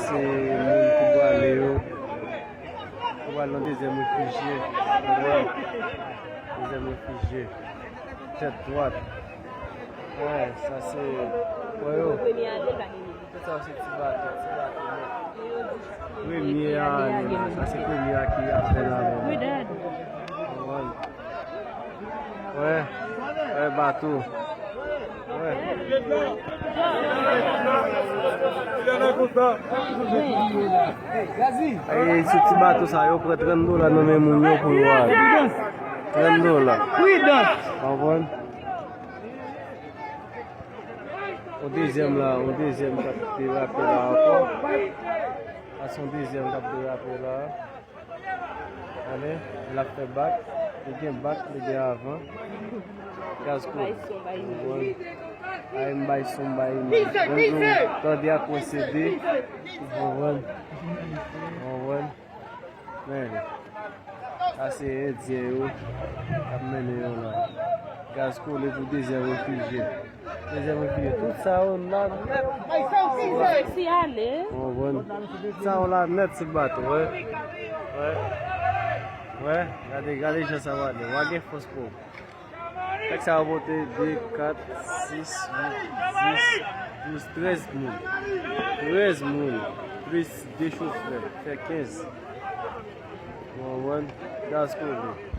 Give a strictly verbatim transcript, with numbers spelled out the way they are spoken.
Se moun ki prale yo. Ki pral nan dezyèm refijye. Dezyèm refijye. Tèt dwat. Wè, sa se. Wè yo. Sa se ti bato, ti bato nèt. Premye a, sa se premye a ki ap fè la. Wè, wè, bato. Wè. Ay, sou ti bato sa, yo pran trant dola nan men moun yo pou yo ale. Trant dola. Konprann? Yon dezyèm la, yon dezyèm k ap derape la ankò. A se yon dezyèm k ap derape la. Ale, l ap fè bak. Li gen bak, li gen avan. Gaz kole. Ay, m bay son, bay m. Tande ak pwosede. Konprann? Konprann? Men, sa se endyen yo k ap mennen yo la. Gaz kole pou dezyèm refijye. Dezyèm refijye. Tout sa yo la nèt. Sesi ale. Konprann? Tout sa yo la nèt sou bato, wè. Wè. Wè, gade, gade jan sa va ale. W a gen fòs pou ou. Nèg sa yo pote de, kat, sis, uit, dis, douz, trèz moun. Trèz moun. Plis de chofè. Fè kenz. Ou konprann? Gaz kole.